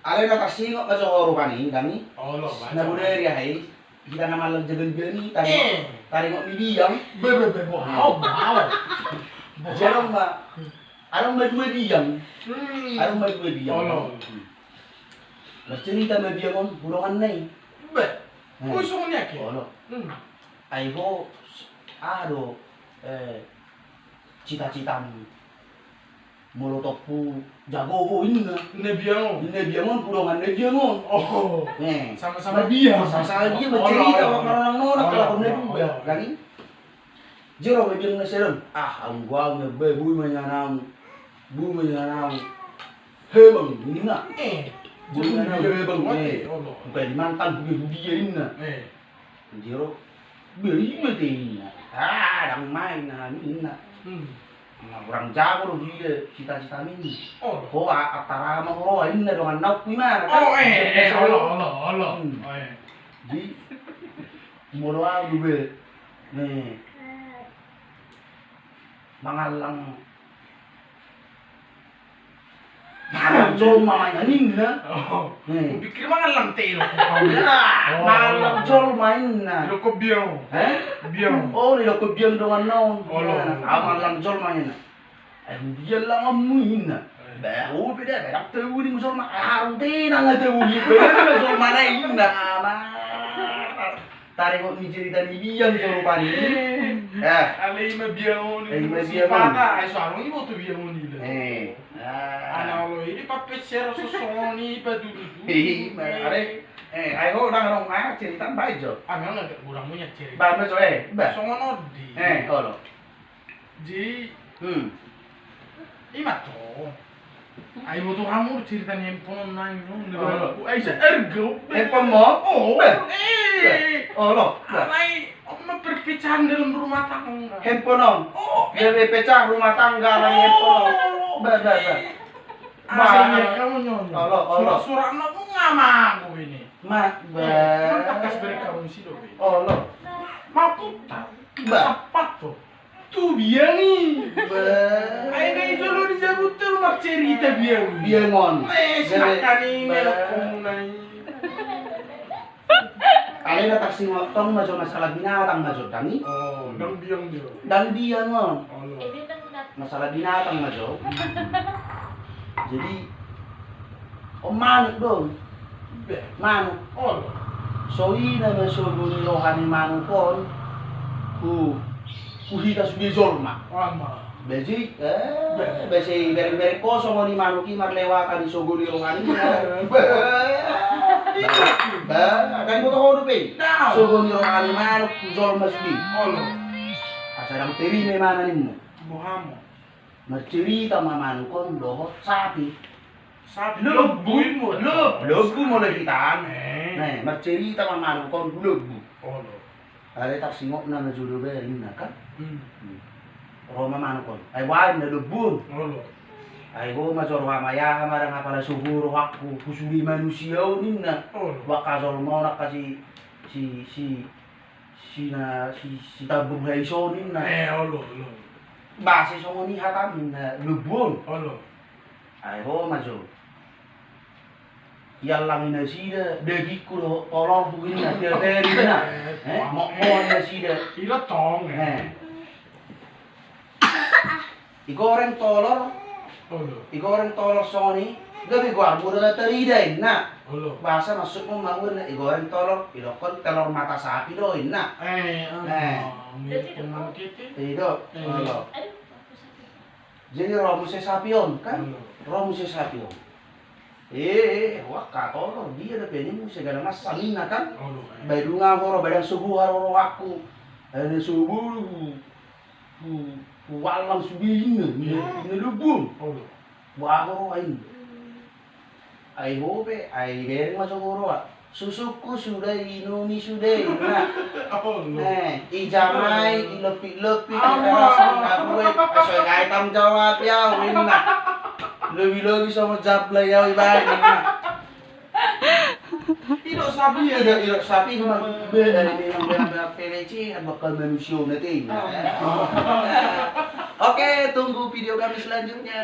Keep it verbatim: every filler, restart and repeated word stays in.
Alai na tarsingot ma jo ho rupani, Dang i. Olo, baca. Na bodari aha i, hita na mallang jagal biang i, taringot, eh, taringot ni biang. Be, be, be, boha, boha. Boha. Adong ma, adong ma dua biang. Hmm. Adong ma dua biang. Olo. Hmm. Marcerita ma biang on, tu donganna i. Be. Hmm. Ui, songon i ake. Olo. Hmm. Ai ho, aha do, eh, cita-citamu? Molo tompu jago ho, inna. Inna biang on. Inna biang on, tu donganna biang on. Oh. Eh. Sama-sama biang. Sama-sama biang, marcerita, marnonang-nonang, olo, olo, olo, olo, lakon na dua. Dang i? Jero ma biang na sada on. Ah, anggo au, be, boi ma inanamu. Boi ma inanamu. Hebang, inna. Eh. Boi ma inanamu, hebang, eh. Olo. Bukan mantan, bukan dia, inna. Eh. Jero, be, i ma te, inna. Ah, dang main, ah, inna. Hmm. Na hurang jago do dia cita-citami, inna. Oh. Ho, a-, antara ma ho, inna, dongan naungku i ma, kan? Oh, eh, eh, olo, olo, olo. Hmm. Oh, eh. Di, molo au do be, ne, mangallang Mangallang jolma ma inna, ninna. Oh. Hmm. Pikir mangallang telo. Nah, oh, mangallang jolma inna. Didok biang. Eh? Biang. Oh, didok biang donganna on. Oh, lo. Nah, ah, mangallang jolma inna. Eh, dia langanmu inna. Eh. Bah, oh, beda, beda. Tau ni jolma. Ah, udah, nang tau ni. Beda, beda jolma na inna. Aman. Taringot ni cerita ni biang jo rupani. Eh. Alai i ma biang on, eh, i ma biang on. Sipata, ai so adong iboto biang on i da. Eh. Ah. Ana olo i di pape sero sosoni patutu. Eh, ma, are. Eh, ai ho dang adong, ah, cerita baen jo. Ah, memang agak kurang punya cerita. Ba, ba, jo, eh, ba. Songon on di. Eh, olo. Jadi, hmm, i ma tong. Ai boto hamu cerita ni handphone on nai, no? Oh, olo. Ai sa ergo. Handphone mo? Oh, eh. Eh. Olo. Alai, on ma perpecahan dalam rumah tangga. Handphone on. Oh, eh. Jadi pecah rumah tangga, alai handphone on. Oh, ba, ba, ba. Eh. Ba. Asal dia kamu nyonya. Olo, olo. Surat-surat no bunga ma aku ini. Ma, ba. Eh, memang takas beri kamu si dobe. Olo. Ma putar. Ba. Sapat tuh. Tu biang i. Bah. Ai na i jolo dijabut tu marcerita biang i. Biang on. Eh, silakan i, bah, melok komunai. Alai na tarsingot tong ma jo masalah binatang ma jo, Dang i. Oh, dang biang jo. Dang biang on. Oh, lo. Masalah binatang ma jo. Jadi, on manuk do. Manuk. Olo. So i nama sogo ni roha ni manuk on. Hu, hu hita sude jolma. Ama. Besi, eh, besi bereng-bereng kosong on i manuk i marlewatan i sogo ni roha ni. Bah, kan boto ho dope. Sogo ni roha ni manuk tu jolma sude. Olo. Asa dang terima imana ninna. Boha ma. Marcerita ma manuk on dohot sapi. Sapi, lobbu, lobbu, lobbu molo hita an. Eh. Nah, marcerita ma manuk on tu lobbu. Olo. Alai tarsingotna ma jo dope inna kan. Hmm. Hmm. Ro ma manuk on. Ai baen na lobbu on. Olo. Ai ho ma jo roha ma, aha ma dang apala sogo rohangku, husude manusia on inna. Olo. Angka jolma on angka si, si, si, sina, si, sitambur hais on inna. Eh, olo, olo. Bah, sai songon i hatami inna lobbu on. Olo. Ai ho ma jo. Iallangi nasida dagingku dohot tolorhu inna, tiap ari inna. Eh, mokmok nasida. I do tong, eh. Eh. Igoreng tolor. Olo. Igoreng tolor songon i. Gabe goarmu do na tarida inna. Olo. Boasa maksudmu ma inna igoreng tolor, idokkon telor mata sapi do inna. Eh, eh. I do. Eh. Olo. Jadi ro muse sapi on kan? Olo. Ro muse sapi on. Eh, eh, wah, kato ro, dia dope ni muse gala masa inna kan? Olo, eh. Baen nunga ho ro, baen sogo ro rohangku. Ai na sogo hu, hu, huallang sude inna, inna, eh, inna lobbu on. Olo. Bah, ho ro ai. Ai ho pe, ai bereng ma jo ho ro. Susuku sudah inumi sudah, nah. Olo. Eh, ijamai, ilepik-lepik, ama, iperas, ipabuai, so ngai tanggung jawab au inna. Lobi-lobi songon jablay au ibaen inna. Idok sapi, idok, idok sapi memang be, memang benar-benar peleci, bakal manusia nanti. Oke, tunggu video kami selanjutnya.